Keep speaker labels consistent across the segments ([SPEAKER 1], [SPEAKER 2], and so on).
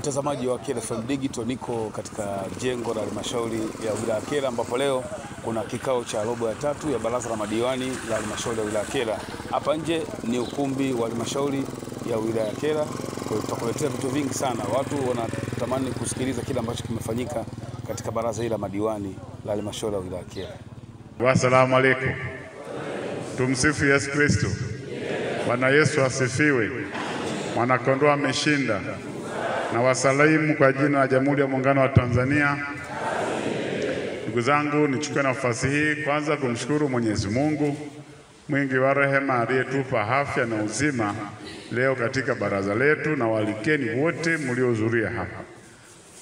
[SPEAKER 1] Mtazamaji wa Kyela FM Digital, niko katika jengo la halmashauri ya wilaya Kyela ambapo leo kuna kikao cha robo ya tatu ya baraza la madiwani la halmashauri ya wilaya Kyela. Hapa nje ni ukumbi wa halmashauri ya wilaya Kyela. Kwa hiyo tutakuletea vitu vingi sana. Watu wanatamani kusikiliza kile ambacho kimefanyika katika baraza hili la madiwani la halmashauri ya wilaya Kyela.
[SPEAKER 2] Wasalamu alaykum. Tumsifu Yesu Kristo. Bwana Yesu asifiwe. Mwanakondoo ameshinda. Na wasalimu kwa jina la Jamhuri ya Muungano wa Tanzania. Ndugu zangu, nichukue nafasi hii kwanza kumshukuru Mwenyezi Mungu mwingi wa rehema aliyetupa afya na uzima leo katika baraza letu, na walikeni wote mliohudhuria hapa.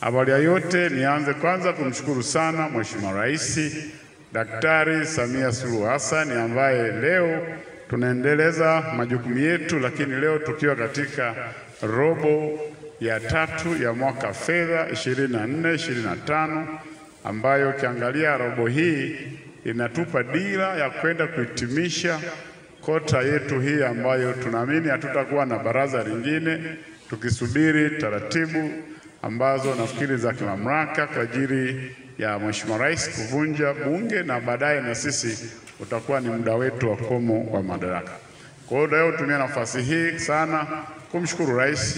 [SPEAKER 2] Awali ya yote nianze kwanza kumshukuru sana Mheshimiwa Rais Daktari Samia Suluhu Hassan ambaye leo tunaendeleza majukumu yetu, lakini leo tukiwa katika robo ya tatu ya mwaka fedha 24-25, ambayo ukiangalia robo hii inatupa dira ya kwenda kuhitimisha kota yetu hii ambayo tunaamini hatutakuwa na baraza lingine, tukisubiri taratibu ambazo nafikiri za kimamlaka kwa ajili ya Mheshimiwa Rais kuvunja bunge na baadaye na sisi utakuwa ni muda wetu wa komo wa madaraka. Kwa hiyo leo tumia nafasi hii sana kumshukuru Rais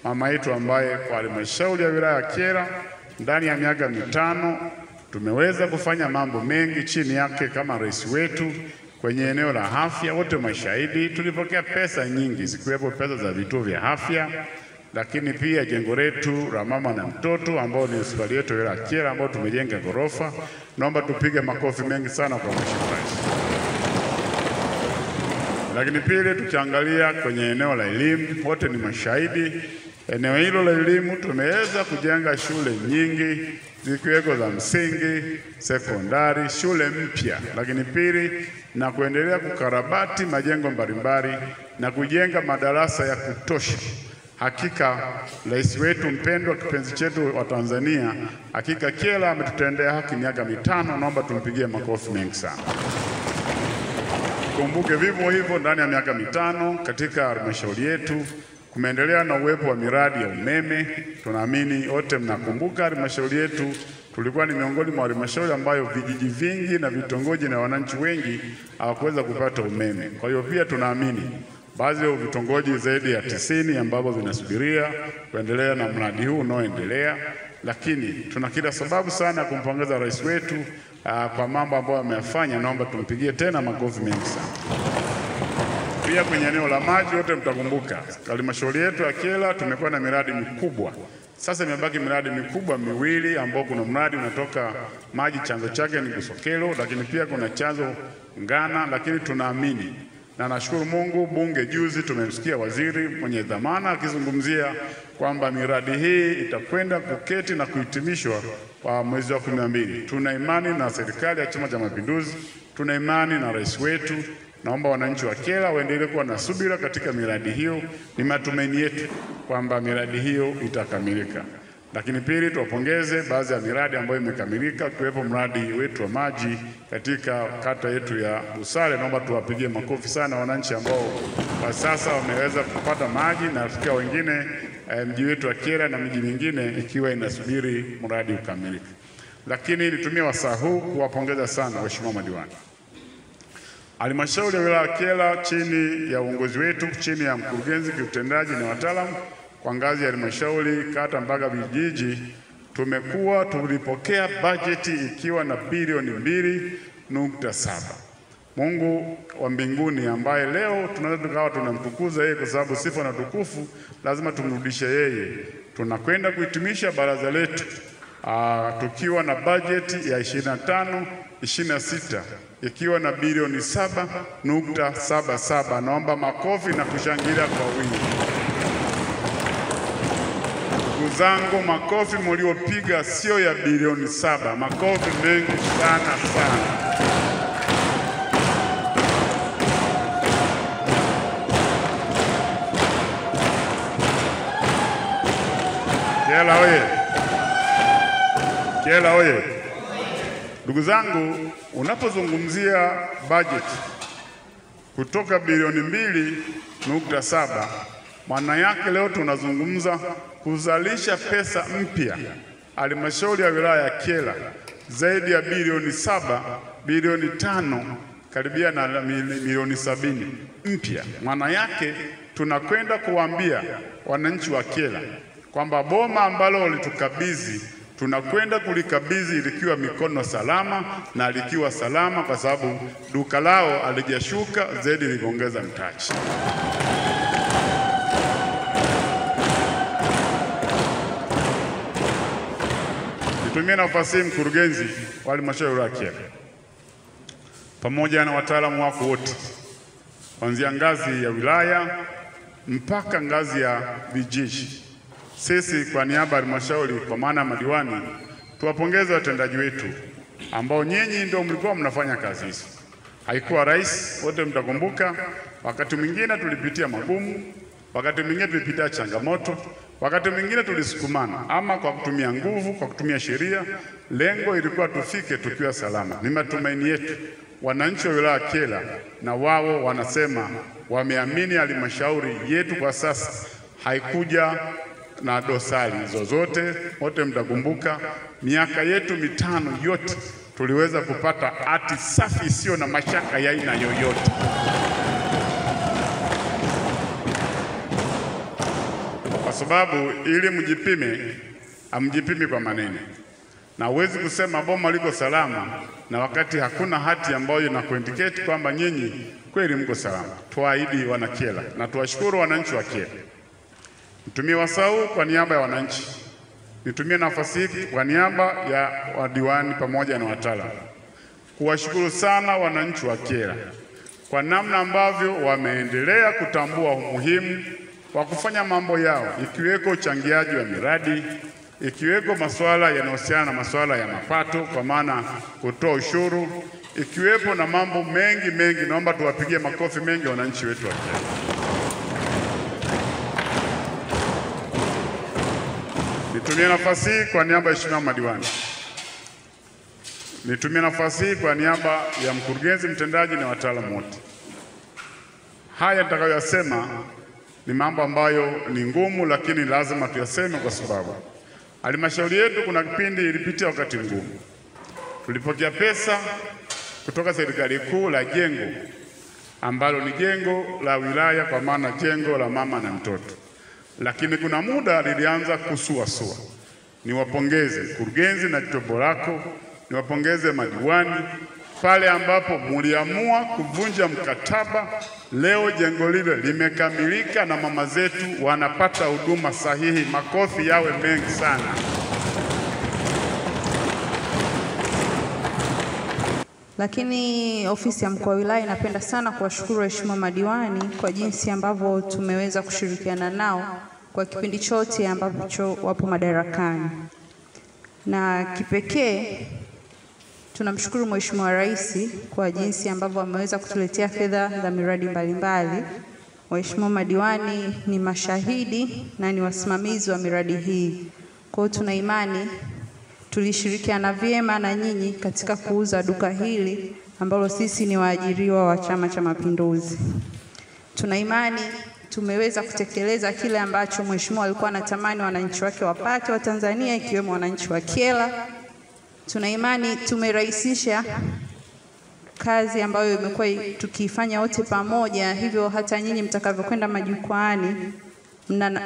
[SPEAKER 2] mama yetu ambaye kwa halmashauri ya wilaya ya Kyela ndani ya miaka 5 tumeweza kufanya mambo mengi chini yake kama rais wetu. Kwenye eneo la afya wote mashahidi, tulipokea pesa nyingi zikiwepo pesa za vituo vya afya, lakini pia jengo letu la mama na mtoto ambao ni hospitali yetu ya Kyela ambao tumejenga ghorofa. Naomba tupige makofi mengi sana kwa Mheshimiwa Rais. Lakini pili, tukiangalia kwenye eneo la elimu, wote ni mashahidi. Eneo hilo la elimu tumeweza kujenga shule nyingi zikiweko za msingi, sekondari, shule mpya. Lakini pili, na kuendelea kukarabati majengo mbalimbali na kujenga madarasa ya kutosha. Hakika rais wetu mpendwa, kipenzi chetu wa Tanzania, hakika Kyela ametutendea haki miaka 5. Naomba tumpigie makofi mengi sana. Kumbuke vivyo hivyo ndani ya miaka 5 katika halmashauri yetu kumeendelea na uwepo wa miradi ya umeme. Tunaamini wote mnakumbuka halmashauri yetu tulikuwa ni miongoni mwa halmashauri ambayo vijiji vingi na vitongoji na wananchi wengi hawakuweza kupata umeme. Kwa hiyo pia tunaamini baadhi ya vitongoji zaidi ya 90 ambavyo vinasubiria kuendelea na mradi huu unaoendelea. Lakini tuna kila sababu sana kumpongeza rais wetu kwa mambo ambayo ameyafanya. Naomba tumpigie tena makofi mengi sana. Pia kwenye eneo la maji wote mtakumbuka halmashauri yetu ya Kyela tumekuwa na miradi mikubwa. Sasa imebaki miradi mikubwa miwili ambao kuna mradi unatoka maji chanzo chake ni Busokelo, lakini pia kuna chanzo Ngana. Lakini tunaamini na nashukuru Mungu, bunge juzi tumemsikia waziri mwenye dhamana akizungumzia kwamba miradi hii itakwenda kuketi na kuhitimishwa kwa mwezi wa 12. Tuna imani na serikali ya Chama cha Mapinduzi, tuna imani na rais wetu. Naomba wananchi wa Kyela waendelee kuwa na subira katika miradi hiyo. Ni matumaini yetu kwamba miradi hiyo itakamilika. Lakini pili, tuwapongeze baadhi ya miradi ambayo imekamilika, kuwepo mradi wetu wa maji katika kata yetu ya Busale. Naomba tuwapigie makofi sana wananchi ambao kwa sasa wameweza kupata maji, na tukiwa wengine mji wetu wa Kyela na miji mingine ikiwa inasubiri mradi ukamilike. Lakini nitumie wasaa huu kuwapongeza sana waheshimiwa madiwani. Halmashauri ya wilaya ya Kyela chini ya uongozi wetu, chini ya mkurugenzi kiutendaji na wataalamu kwa ngazi ya halmashauri, kata mpaka vijiji, tumekuwa tulipokea bajeti ikiwa na bilioni 2.7. Mungu wa mbinguni ambaye leo tunaweza tukawa tunamtukuza yeye kwa sababu sifa na tukufu lazima tumrudishe yeye. Tunakwenda kuhitimisha baraza letu tukiwa na bajeti ya 25-26 ikiwa na bilioni 7.77. Naomba makofi na kushangilia kwa wingi. Ndugu zangu, makofi mliopiga sio ya bilioni 7, makofi mengi sana sana. Kyela oye! Kyela oye! Ndugu zangu, unapozungumzia budget kutoka bilioni 2.7, maana yake leo tunazungumza kuzalisha pesa mpya halmashauri ya wilaya ya Kyela zaidi ya bilioni 7, bilioni 5, karibia na milioni 70 mpya. Maana yake tunakwenda kuambia wananchi wa Kyela kwamba boma ambalo walitukabidhi tunakwenda kulikabidhi likiwa mikono salama na likiwa salama, kwa sababu duka lao alijashuka zaidi, limeongeza mtaji. Nitumie nafasi hii, mkurugenzi wa halmashauri ya Kyela pamoja na wataalamu wako wote kuanzia ngazi ya wilaya mpaka ngazi ya vijiji, sisi kwa niaba ya halmashauri, kwa maana madiwani, tuwapongeze watendaji wetu ambao nyinyi ndio mlikuwa mnafanya kazi hizo. Haikuwa rahisi, wote mtakumbuka, wakati mwingine tulipitia magumu, wakati mwingine tulipitia changamoto, wakati mwingine tulisukumana ama kwa kutumia nguvu, kwa kutumia sheria. Lengo ilikuwa tufike tukiwa salama. Ni matumaini yetu wananchi wa wilaya Kyela na wao wanasema wameamini halmashauri yetu kwa sasa haikuja na dosari zozote. Wote mtakumbuka miaka yetu 5 yote tuliweza kupata hati safi isiyo na mashaka ya aina yoyote. Kwa sababu ili mjipime, amjipime kwa maneno. Na huwezi kusema boma liko salama na wakati hakuna hati ambayo inakuindicate kwamba nyinyi kweli mko salama. Tuahidi wana Kyela na tuwashukuru wananchi wa Kyela. Nitumie wasau kwa niaba ya wananchi, nitumie nafasi hii kwa niaba ya wadiwani pamoja na wataalamu kuwashukuru sana wananchi wa Kyela kwa namna ambavyo wameendelea kutambua umuhimu wa kufanya mambo yao, ikiweko uchangiaji wa miradi, ikiweko masuala yanayohusiana na masuala ya mapato kwa maana kutoa ushuru, ikiwepo na mambo mengi mengi. Naomba tuwapigie makofi mengi wananchi wetu wa Kyela. Nitumie nafasi hii kwa niaba ya waheshimiwa madiwani, nitumie nafasi hii kwa niaba ya mkurugenzi mtendaji na wataalamu wote. Haya nitakayoyasema ni mambo ambayo ni ngumu, lakini lazima tuyaseme kwa sababu halmashauri yetu kuna kipindi ilipitia wakati mgumu. Tulipokea pesa kutoka serikali kuu la jengo ambalo ni jengo la wilaya, kwa maana jengo la mama na mtoto, lakini kuna muda lilianza kusuasua. Niwapongeze mkurugenzi na jopo lako, niwapongeze madiwani pale ambapo muliamua kuvunja mkataba. Leo jengo lile limekamilika na mama zetu wanapata huduma sahihi. Makofi yawe mengi sana.
[SPEAKER 3] Lakini ofisi ya mkuu wa wilaya inapenda sana kuwashukuru waheshimiwa madiwani kwa jinsi ambavyo tumeweza kushirikiana nao kwa kipindi chote ambacho wapo madarakani. Na kipekee tunamshukuru Mheshimiwa Rais kwa jinsi ambavyo ameweza kutuletea fedha za miradi mbalimbali. Waheshimiwa madiwani ni mashahidi na ni wasimamizi wa miradi hii. Kwa hiyo tuna imani tulishirikiana vyema na nyinyi katika kuuza duka hili ambalo sisi ni waajiriwa wa Chama cha Mapinduzi. Tuna imani tumeweza kutekeleza kile ambacho Mheshimiwa alikuwa anatamani wananchi wake wapate wa Tanzania, ikiwemo wananchi wa Kyela. Tuna imani tumerahisisha kazi ambayo imekuwa tukifanya wote pamoja, hivyo hata nyinyi mtakavyokwenda majukwaani mna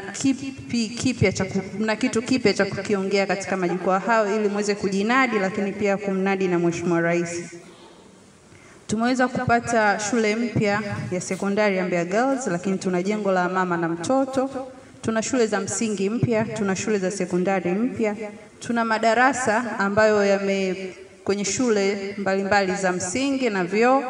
[SPEAKER 3] kitu kipya cha kukiongea katika majukwaa hayo ili muweze kujinadi, lakini pia kumnadi na Mheshimiwa Rais. Tumeweza kupata shule mpya ya sekondari ya Mbeya Girls, lakini tuna jengo la mama na mtoto, tuna shule za msingi mpya, tuna shule za sekondari mpya, tuna madarasa ambayo yame kwenye shule mbalimbali za msingi na vyuo.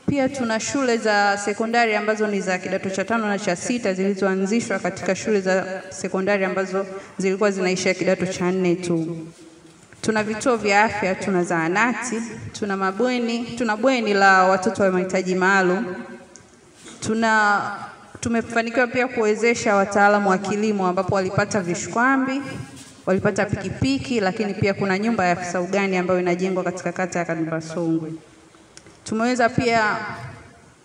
[SPEAKER 3] Pia tuna shule za sekondari ambazo ni za kidato cha 5 na cha 6 zilizoanzishwa katika shule za sekondari ambazo zilikuwa zinaishia kidato cha 4 tu. Tuna vituo vya afya, tuna zahanati, tuna mabweni, tuna bweni la watoto wa mahitaji maalum. Tumefanikiwa pia kuwezesha wataalamu wa kilimo ambapo walipata vishkwambi, walipata pikipiki, lakini pia kuna nyumba ya afisa ugani ambayo inajengwa katika kata ya Kadumbasongwe. Tumeweza pia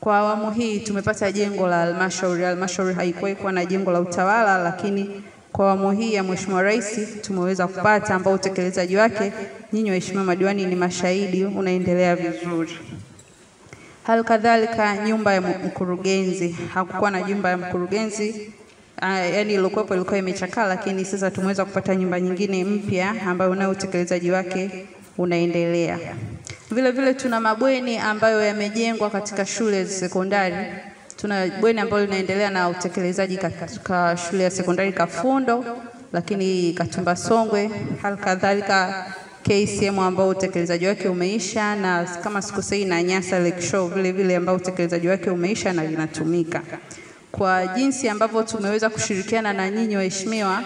[SPEAKER 3] kwa awamu hii tumepata jengo la halmashauri. Halmashauri haikuwa na jengo la utawala, lakini Kwa awamu hii ya Mheshimiwa Rais tumeweza kupata, ambao utekelezaji wake nyinyi waheshimiwa madiwani ni mashahidi, unaendelea vizuri. Hali kadhalika nyumba ya mkurugenzi, hakukuwa na nyumba ya mkurugenzi, yaani ilikuwepo ilikuwa imechakaa, lakini sasa tumeweza kupata nyumba nyingine mpya ambayo nayo utekelezaji wake unaendelea. Vile vile tuna mabweni ambayo yamejengwa katika shule za sekondari. Tuna bweni ambalo linaendelea na utekelezaji katika shule ya sekondari Kafundo, lakini Katumba Songwe, hali kadhalika KCM ambao utekelezaji wake umeisha, na kama sikosei na Nyasa Lake Shore vile vile ambao utekelezaji wake umeisha na linatumika. Kwa jinsi ambavyo tumeweza kushirikiana na nyinyi waheshimiwa,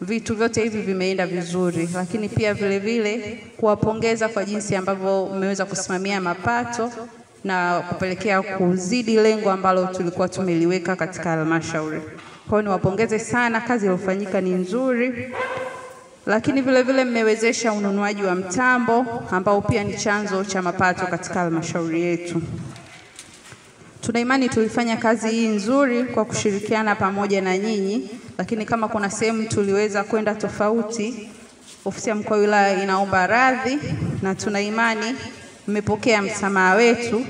[SPEAKER 3] vitu vyote hivi vimeenda vizuri, lakini pia vile vile kuwapongeza kwa jinsi ambavyo mmeweza kusimamia mapato na kupelekea kuzidi lengo ambalo tulikuwa tumeliweka katika halmashauri. Kwa hiyo niwapongeze sana, kazi iliyofanyika ni nzuri. Lakini vile vile mmewezesha ununuaji wa mtambo ambao pia ni chanzo cha mapato katika halmashauri yetu. Tuna imani tulifanya kazi hii nzuri kwa kushirikiana pamoja na nyinyi, lakini kama kuna sehemu tuliweza kwenda tofauti, ofisi ya mkuu wa wilaya inaomba radhi, na tuna imani mmepokea msamaha wetu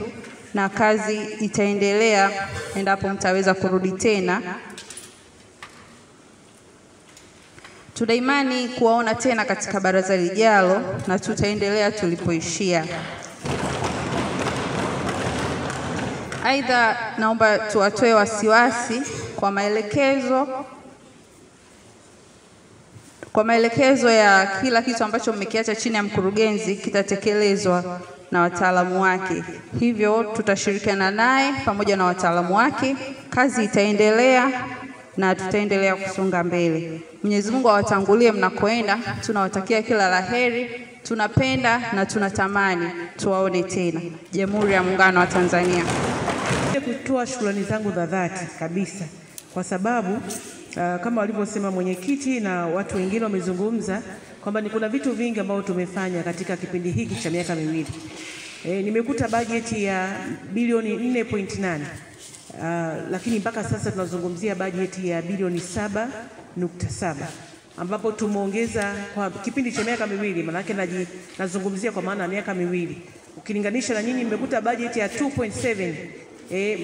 [SPEAKER 3] na kazi itaendelea endapo mtaweza kurudi tena. Tuna imani kuwaona tena katika baraza lijalo na tutaendelea tulipoishia. Aidha, naomba tuwatoe wasiwasi kwa maelekezo ya kila kitu ambacho mmekiacha chini ya mkurugenzi kitatekelezwa na wataalamu wake. Hivyo tutashirikiana naye pamoja na wataalamu wake, kazi itaendelea na tutaendelea kusonga mbele. Mwenyezi Mungu awatangulie mnakoenda. Tunawatakia kila laheri, tunapenda na tunatamani tuwaone tena. Jamhuri ya Muungano wa Tanzania.
[SPEAKER 4] Kutoa shukrani zangu za dhati kabisa kwa sababu kama walivyosema mwenyekiti na watu wengine wamezungumza kwamba ni kuna vitu vingi ambavyo tumefanya katika kipindi hiki cha miaka miwili. Nimekuta bajeti ya bilioni 4.8. Lakini mpaka sasa tunazungumzia bajeti ya bilioni 7.7 ambapo tumeongeza kwa kipindi cha miaka miwili. Maana yake nazungumzia kwa maana miaka miwili. Ukilinganisha na nyinyi mmekuta bajeti ya 2.7,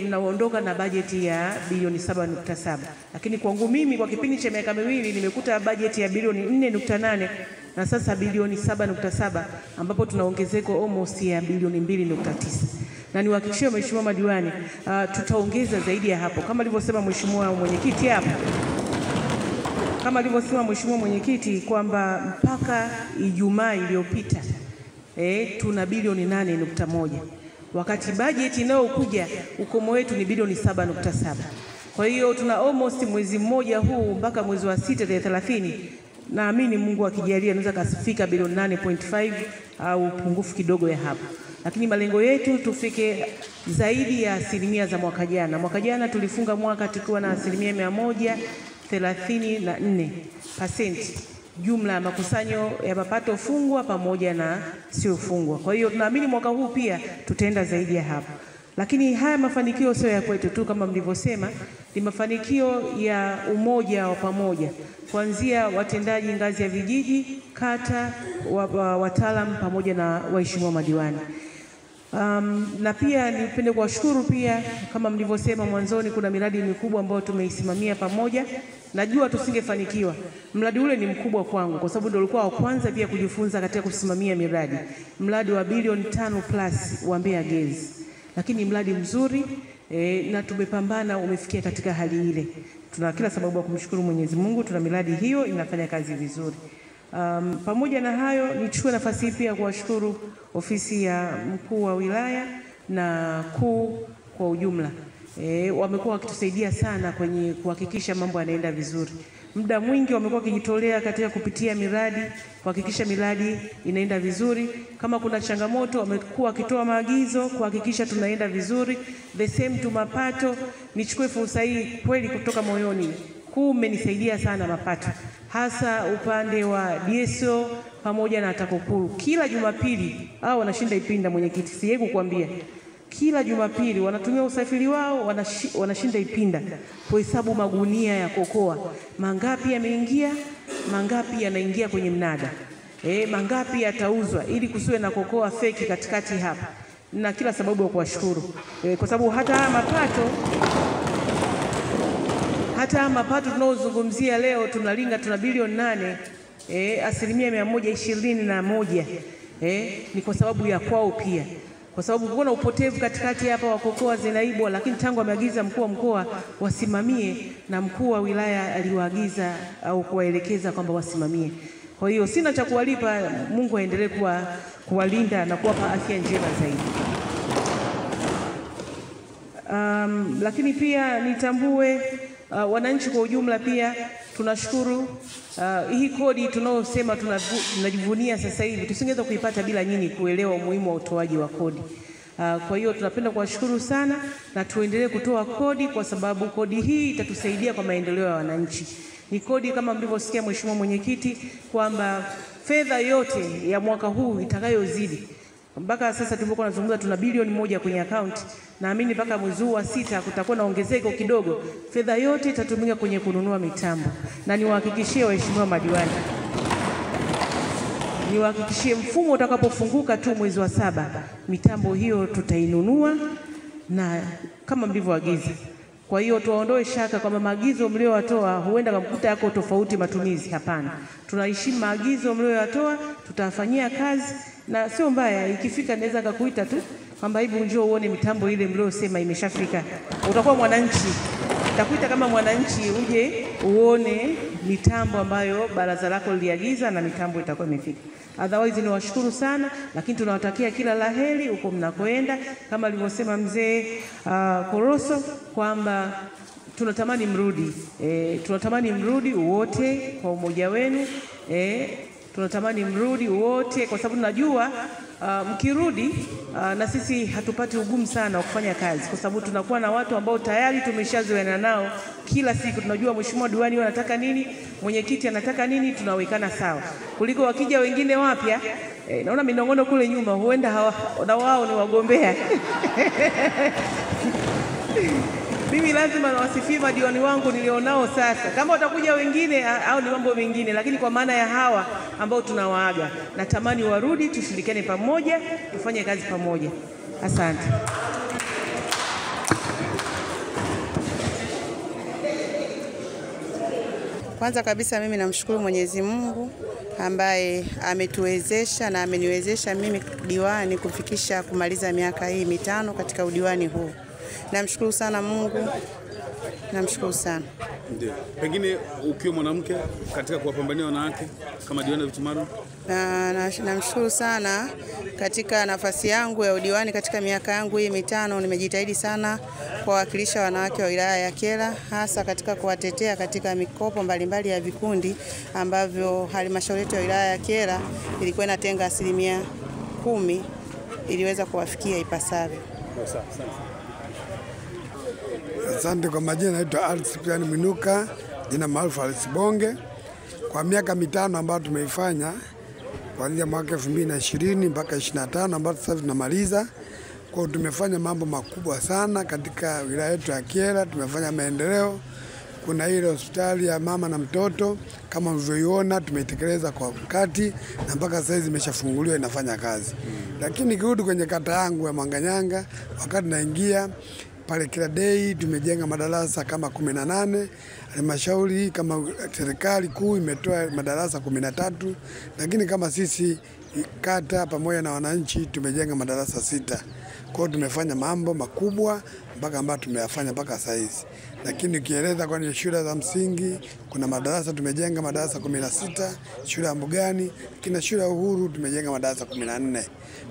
[SPEAKER 4] mnaondoka na bajeti ya bilioni 7.7. Lakini kwangu mimi kwa kipindi cha miaka miwili nimekuta bajeti ya bilioni 4.8 na sasa bilioni 7.7 ambapo tuna ongezeko almost ya bilioni 2.9. Na niwahakikishie mheshimiwa madiwani, tutaongeza zaidi ya hapo. Kama alivyosema mheshimiwa mwenyekiti hapo, kama alivyosema mheshimiwa mwenyekiti kwamba mpaka Ijumaa iliyopita tuna bilioni 8.1. Wakati bajeti inayokuja ukomo wetu ni bilioni 7.7. Kwa hiyo tuna almost mwezi mmoja huu mpaka mwezi wa 6 tarehe 30, naamini Mungu akijalia anaweza kasifika bilioni 8.5 au pungufu kidogo ya hapo. Lakini malengo yetu tufike zaidi ya asilimia za mwaka jana. Mwaka jana tulifunga mwaka tukiwa na 134% jumla ya makusanyo ya mapato fungwa pamoja na sio fungwa. Kwa hiyo tunaamini mwaka huu pia tutaenda zaidi ya hapo. Lakini haya mafanikio sio ya kwetu tu, kama mlivyosema, ni mafanikio ya umoja wa pamoja, kuanzia watendaji ngazi ya vijiji, kata, wataalamu pamoja na waheshimiwa madiwani. Na pia nipende kuwashukuru pia, kama mlivyosema mwanzoni, kuna miradi mikubwa ambayo tumeisimamia pamoja. Najua tusingefanikiwa. Mradi ule ni mkubwa kwangu kwa sababu ndio ulikuwa wa kwanza pia kujifunza katika kusimamia miradi. Mradi wa bilioni 5 plus wa Mbeya Gas. Lakini mradi mzuri na tumepambana umefikia katika hali ile. Tuna kila sababu ya kumshukuru Mwenyezi Mungu, tuna miradi hiyo inafanya kazi vizuri. Pamoja na hayo, nichukue nafasi hii pia kuwashukuru ofisi ya mkuu wa wilaya na kuu kwa ujumla. Wamekuwa wakitusaidia sana kwenye kuhakikisha mambo yanaenda vizuri. Muda mwingi wamekuwa wakijitolea katika kupitia miradi, kuhakikisha miradi inaenda vizuri. Kama kuna changamoto wamekuwa wakitoa maagizo kuhakikisha tunaenda vizuri. The same to mapato. Nichukue fursa hii kweli kutoka moyoni, kuu mmenisaidia sana mapato, hasa upande wa DSO pamoja na TAKUKURU. Kila Jumapili hao wanashinda Ipinda, mwenyekiti, siye kukuambia. Kila Jumapili wanatumia usafiri wao, wanashinda Ipinda kuhesabu magunia ya kokoa, mangapi yameingia, mangapi yanaingia kwenye mnada, mangapi yatauzwa, ili kusiwe na kokoa feki katikati hapa. Na kila sababu ya kuwashukuru, kwa sababu hata mapato tunaozungumzia leo tunalinga tuna bilioni 8, 121%, ni kwa sababu ya kwao pia. Kwa sababu kuna upotevu katikati hapa wa kokoa zinaibwa, lakini tangu ameagiza mkuu wa mkoa wasimamie na mkuu wa wilaya aliwaagiza au kuwaelekeza kwamba wasimamie. Kwa hiyo sina cha kuwalipa, Mungu aendelee kuwalinda na kuwapa afya njema zaidi. Lakini pia nitambue wananchi kwa ujumla pia tunashukuru. Hii kodi tunaosema tunajivunia sasa hivi tusingeweza kuipata bila nyinyi kuelewa umuhimu wa utoaji wa kodi. Kwa hiyo tunapenda kuwashukuru sana na tuendelee kutoa kodi, kwa sababu kodi hii itatusaidia kwa maendeleo ya wananchi. Ni kodi kama mlivyosikia Mheshimiwa Mwenyekiti kwamba fedha yote ya mwaka huu itakayozidi, mpaka sasa tulipokuwa tunazungumza tuna bilioni 1 kwenye account, naamini mpaka mwezi wa 6 kutakuwa na ongezeko kidogo. Fedha yote itatumika kwenye kununua mitambo. Na niwahakikishie waheshimiwa madiwani, niwahakikishie mfumo utakapofunguka tu mwezi wa 7, mitambo hiyo tutainunua na kama mlivyoagiza. Kwa hiyo tuwaondoe shaka kwamba maagizo mlioyatoa huenda kamkuta yako tofauti matumizi. Hapana, tunaheshimu maagizo mlioyatoa, tutafanyia kazi, na sio mbaya ikifika naweza kukuita tu kwamba hebu njoo uone mitambo ile mliosema imeshafika. Utakuwa mwananchi, nitakuita kama mwananchi uje uone mitambo ambayo baraza lako liliagiza na mitambo itakuwa imefika. Otherwise niwashukuru sana, lakini tunawatakia kila laheri huko mnakoenda, kama alivyosema mzee Koroso kwamba tunatamani mrudi, tunatamani mrudi wote kwa umoja wenu, tunatamani mrudi wote kwa sababu tunajua mkirudi na sisi hatupati ugumu sana wa kufanya kazi, kwa sababu tunakuwa na watu ambao tayari tumeshazoeana nao kila siku. Tunajua mheshimiwa diwani anataka nini, mwenyekiti anataka nini, tunawekana sawa, kuliko wakija wengine wapya. Naona minongono kule nyuma, huenda na wao ni wagombea. Mimi lazima nawasifie madiwani wangu nilionao sasa. Kama watakuja wengine au ni mambo mengine, lakini kwa maana ya hawa ambao tunawaaga, natamani warudi, tushirikiane pamoja, tufanye kazi pamoja. Asante.
[SPEAKER 5] Kwanza kabisa mimi namshukuru Mwenyezi Mungu ambaye ametuwezesha na ameniwezesha mimi diwani kufikisha kumaliza miaka hii 5 katika udiwani huu. Namshukuru sana Mungu. Namshukuru sana.
[SPEAKER 1] Ndio. Pengine ukiwa mwanamke katika kuwapambania wanawake kama diwani wa viti maalum?
[SPEAKER 5] Namshukuru sana katika nafasi yangu ya udiwani katika miaka yangu hii 5 nimejitahidi sana kuwawakilisha wanawake wa wilaya ya Kyela, hasa katika kuwatetea katika mikopo mbalimbali ya vikundi ambavyo halmashauri yetu ya wilaya ya Kyela ilikuwa inatenga 10% iliweza kuwafikia ipasavyo.
[SPEAKER 6] Asante. Kwa majina naitwa Alex Piani Mwinuka, jina maarufu Alex Bonge. Kwa miaka 5 ambayo tumeifanya kuanzia mwaka 2020 mpaka 25 ambapo sasa tunamaliza. Kwa hiyo tumefanya mambo makubwa sana katika wilaya yetu ya Kyela, tumefanya maendeleo. Kuna ile hospitali ya mama na mtoto kama mlivyoiona tumeitekeleza kwa wakati na mpaka sasa hivi imeshafunguliwa inafanya kazi. Lakini kirudi kwenye kata yangu ya Mwanganyanga, wakati naingia pale Kila Day tumejenga madarasa kama 18, halmashauri kama serikali kuu imetoa madarasa 13, lakini kama sisi kata pamoja na wananchi tumejenga madarasa 6. Kwa hiyo tumefanya mambo makubwa mpaka ambayo tumeyafanya mpaka sasa hivi. Lakini ukieleza kwa shule za msingi kuna madarasa tumejenga madarasa 16, shule ya Mbugani, lakini shule ya Uhuru tumejenga madarasa 14.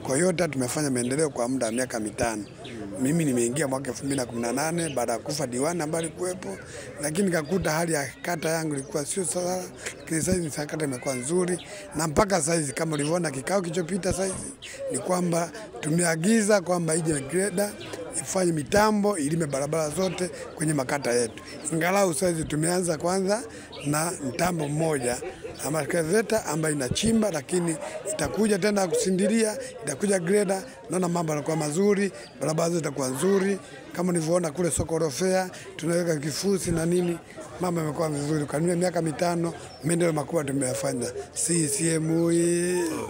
[SPEAKER 6] Kwa hiyo tumefanya maendeleo kwa muda wa miaka 5. Mimi nimeingia mwaka 2018 baada ya kufa diwani ambaye alikuwepo, lakini nikakuta hali ya kata yangu ilikuwa sio sawa, lakini sasa hivi kata imekuwa nzuri na mpaka sasa hivi kama ulivyoona kikao kilichopita sasa hivi ni kwamba tumeagiza kwamba ije greda ifanye mitambo ilime barabara zote kwenye makata yetu. Ingalau saizi tumeanza kwanza na mtambo mmoja ama excavator ambayo inachimba, lakini itakuja tena kusindilia, itakuja greda. Naona mambo yanakuwa mazuri, barabara zetu zitakuwa nzuri. Kama nilivyoona kule soko Orofea tunaweka kifusi na nini, mambo yamekuwa vizuri. Kwa miaka 5 maendeleo makubwa tumeyafanya. CCM.